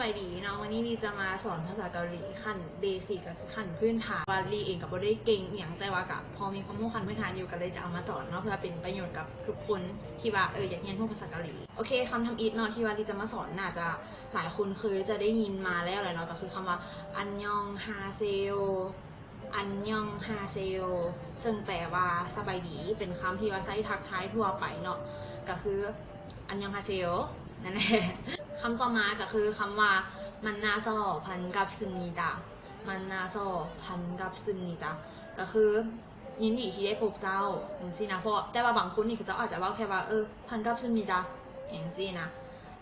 ສະບາຍດີເນາະ, ມື້ນີ້ລີຈະມາສອນພາສາເກົາຫຼີຂັ້ນເບສິກ ກໍຄືຂັ້ນພື້ນຖານ. ວ່າລີເອງກໍບໍ່ໄດ້ເກັ່ງອີ່ຫຍັງ, ແຕ່ວ່າກໍພໍມີຄວາມຮູ້ຂັ້ນພື້ນຖານຢູ່, ກໍເລີຍຈະເອົາມາສອນເນາະ ເພື່ອເປັນປະໂຫຍດກັບທຸກຄົນທີ່ວ່າ ເອີ ຢາກຮຽນຮູ້ພາສາເກົາຫຼີ. ໂອເຄ, ຄຳທຳອິດເນາະ ທີ່ວ່າລີຈະມາສອນ ໜ້າຈະຫຼາຍຄົນເຄີຍຈະໄດ້ຍິນມາແລ້ວແຫຼະເນາະ, ກໍຄືຄຳວ່າ 안녕하세요. 안녕하세요 ເຊິ່ງແປວ່າສະບາຍດີ, ເປັນຄຳທີ່ວ່າໃຊ້ທັກທາຍທົ່ວໄປເນາະ, ກໍຄື 안녕하세요 ນັ້ນແຫຼະ. ຄຳຕໍ່ມາກໍຄືຄຳວ່າ 만나서 반갑습니다. 만나서 반갑습니다 ກໍຄື ຍິນດີທີ່ໄດ້ພົບເຈົ້າ ຈັ່ງຊີ້ນະ. ເພາະ ແຕ່ວ່າບາງຄົນນີ້ ເຂົາເຈົ້າອາດຈະເວົ້າແຄ່ວ່າ ເອີ 반갑습니다 ຫຍັງຊີ້ນະ.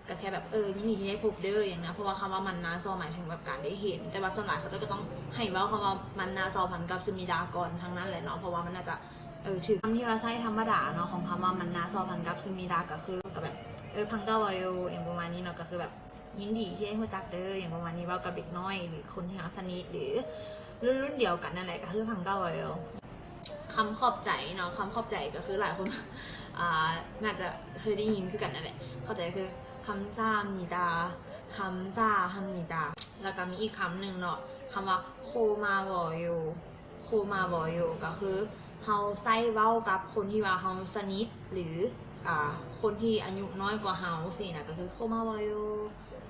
ກໍແຄ່ແບບ ເອີ ຍິນດີທີ່ໄດ້ພົບເດີ ຫຍັງນະ, ເພາະວ່າຄຳວ່າ 만나서 ໝາຍເຖິງແບບການໄດ້ເຫັນ, ແຕ່ວ່າສ່ວນຫຼາຍເຂົາເຈົ້າກໍຕ້ອງໃຫ້ເວົ້າຄຳວ່າ 만나서 반갑습니다 ກ່ອນທັງນັ້ນແຫຼະເນາະ, ເພາະວ່າມັນໜ້າຈະ ເອີ ຖືກ. ຄຳທີ່ວ່າໃຊ້ທຳມະດາເນາະ ຂອງຄຳວ່າ 만나서 반갑습니다 ກໍຄື ກໍແບບ ເອີ 반가워요 ຫຍັງປະມານນີ້ເນາະ, ກໍຄືແບບ ຍິນດີທີ່ໄດ້ຮູ້ຈັກເດີ ຫຍັງປະມານນີ້, ເວົ້າກັບເດັກນ້ອຍ ຫຼື ຄົນທີ່ເຮົາສະໜິດ ຫຼື ລຸ້ນໆດຽວກັນນັ້ນແຫຼະ, ກໍຄື 반가워요. ຄຳຂອບໃຈເນາະ, ຄຳຂອບໃຈກໍຄືຫຼາຍຄົນ ອ່າ ໜ້າຈະເຄີຍໄດ້ຍິນຄືກັນນັ້ນແຫຼະ. ຂອບໃຈຄື 감사합니다. 감사합니다. ແລ້ວກໍມີອີກຄຳໜຶ່ງເນາະ, ຄຳວ່າ 고마워요. 고마워요 ກໍຄືເຮົາໃຊ້ເວົ້າກັບຄົນທີ່ວ່າເຮົາສະໜິດ ຫຼື ອ່າ ຄົນທີ່ອາຍຸນ້ອຍກວ່າເຮົາຊີ້ນະ, ກໍຄື 고마워요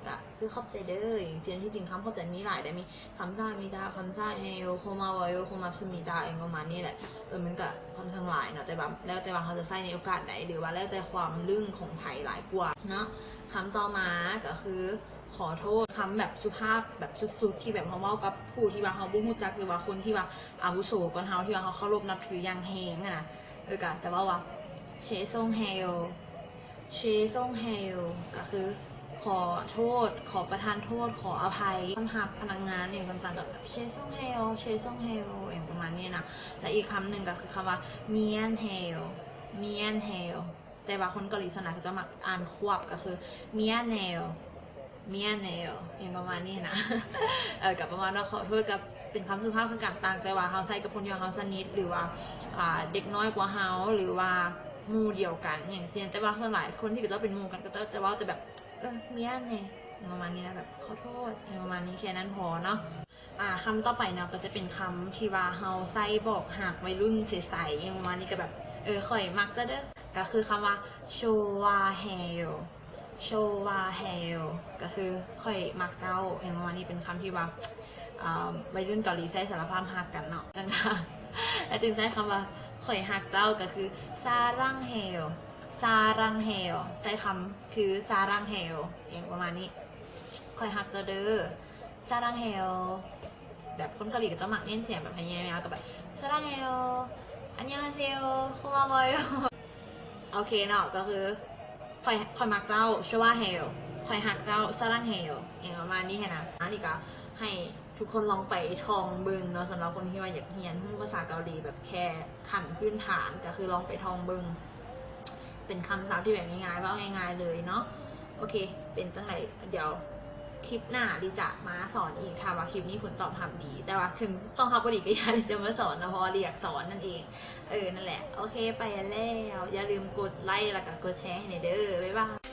ກໍຄືຂອບໃຈເດີ. ຢ່າງເຊັ່ນ ທີ່ຈິງຄຳຂອບໃຈມີຫຼາຍເດ້, ມີ 감사합니다. 감사해요. 고마워요. 고맙습니다. ຫຍັງປະມານນີ້ແຫຼະ. ເອີ ມັນກໍຄ່ອນຂ້າງຫຼາຍເນາະ, ແຕ່ວ່າແລ້ວແຕ່ວ່າເຮົາຈະໃຊ້ໃນໂອກາດໃດ ຫຼືວ່າແລ້ວແຕ່ຄວາມລຶ້ງຂອງໃຜຫຼາຍກວ່າເນາະ. ຄຳຕໍ່ມາກໍຄື ຂໍໂທດ. ຄຳແບບສຸພາບແບບສຸດໆ ທີ່ແບບເຮົາເວົ້າກັບຜູ້ທີ່ວ່າເຮົາບໍ່ຮູ້ຈັກ ຫຼືວ່າຄົນທີ່ວ່າອາວຸໂສກວ່າເຮົາ ທີ່ວ່າເຮົາເຄົາລົບນັບຖືຢ່າງແຮງຫັ້ນນະ, ເອີ ກໍຈະເວົ້າວ່າ 죄송해요. 죄송해요 ກໍຄື ຂໍໂທດ, ຂໍປະທານໂທດ, ຂໍອະໄພ. ຕ້ອນຮັບພະນັກງານຫຍັງຕ່າງໆ ກໍແບບ 죄송해요. 죄송해요 ຫຍັງປະມານນີ້ນະ. ແລະ ອີກຄຳໜຶ່ງກໍຄືຄຳວ່າ 미안해요. 미안해요 ແຕ່ວ່າຄົນເກົາຫຼີສ່ວນຫຼາຍເຂົາຈະມັກອ່ານຄວບ ກໍຄື 미안해요. 미안해요 ຫຍັງປະມານນີ້ນະ. ເອີ ກໍປະມານວ່າຂໍໂທດ ກໍເປັນຄຳສຸພາບຄືກັນ, ຕ່າງແຕ່ວ່າເຮົາໃຊ້ກັບຄົນທີ່ວ່າເຮົາສະໜິດ ຫຼືວ່າ ອ່າ ເດັກນ້ອຍກວ່າເຮົາ ຫຼືວ່າໝູ່ດຽວກັນ ຫຍັງເຊັ່ນ. ແຕ່ວ່າສ່ວນຫຼາຍຄົນທີ່ເຂົາເຈົ້າເປັນໝູ່ກັນ ເຂົາເຈົ້າຈະເວົ້າແຕ່ແບບ ເອີ 미안해 ຫຍັງປະມານນີ້ນະ, ແບບ ຂໍໂທດ ຫຍັງປະມານນີ້, ແຄ່ນັ້ນພໍເນາະ. ອ່າ ຄຳຕໍ່ໄປເນາະ ກໍຈະເປັນຄຳທີ່ວ່າເຮົາໃຊ້ບອກຮັກໄວລຸ້ນໃສໆ ຫຍັງປະມານນີ້, ກໍແບບ ເອີ ຂ້ອຍມັກເຈົ້າເດີ ກໍຄືຄຳວ່າ 좋아해요. 좋아해요 ກໍຄື ຂ້ອຍມັກເຈົ້າ ຫຍັງປະມານນີ້. ເປັນຄຳທີ່ວ່າ ອ່າ ໄວລຸ້ນເກົາຫຼີໃຊ້ສາລະພາບຮັກກັນເນາະ. ຈັ່ງ ແລ້ວຈຶ່ງໃຊ້ຄຳວ່າ ຂ້ອຍຮັກເຈົ້າ ກໍຄື 사랑해요. 사랑해요 ໃຊ້ຄຳຄື 사랑해요 ຫຍັງປະມານນີ້, ຂ້ອຍຮັກເຈົ້າເດີ. 사랑해요 ແບບຄົນເກົາຫຼີກໍຈະມັກເນັ້ນສຽງແບບໃຫ້ຍາວໆ ກໍແບບ 사랑해요. 안녕하세요. 고마워요. ໂອເຄເນາະ, ກໍຄື ຂ້ອຍ ຂ້ອຍມັກເຈົ້າ 좋아해요. ຂ້ອຍຮັກເຈົ້າ 사랑해요 ຫຍັງປະມານນີ້ຫັ້ນນະ. ອັນນີ້ກໍໃຫ້ທຸກຄົນລອງໄປທ່ອງເບິ່ງເນາະ, ສຳລັບຄົນທີ່ວ່າຢາກຮຽນຮູ້ພາສາເກົາຫຼີແບບແຄ່ຂັ້ນພື້ນຖານ ກໍຄືລອງໄປທ່ອງເບິ່ງ. ເປັນຄຳສັບທີ່ແບບງ່າຍໆ ເວົ້າງ່າຍໆເລີຍເນາະ. ໂອເຄ ເປັນຈັ່ງໃດ ດຽວຄລິບໜ້າລີຈະມາສອນອີກ ຖ້າວ່າຄລິບນີ້ຜົນຕອບຮັບດີ. ແຕ່ວ່າເຖິງຕອບຮັບບໍ່ດີກໍຢ່າ, ລີຈະມາສອນເນາະ ເພາະວ່າລີຢາກສອນນັ້ນເອງ. ເອີ ນັ້ນແຫຼະ. ໂອເຄ ໄປແລ້ວ. ຢ່າລືມກົດໄລກ ແລ້ວກໍກົດແຊໃຫ້ແດ່ເດີ. ບາຍບາຍ.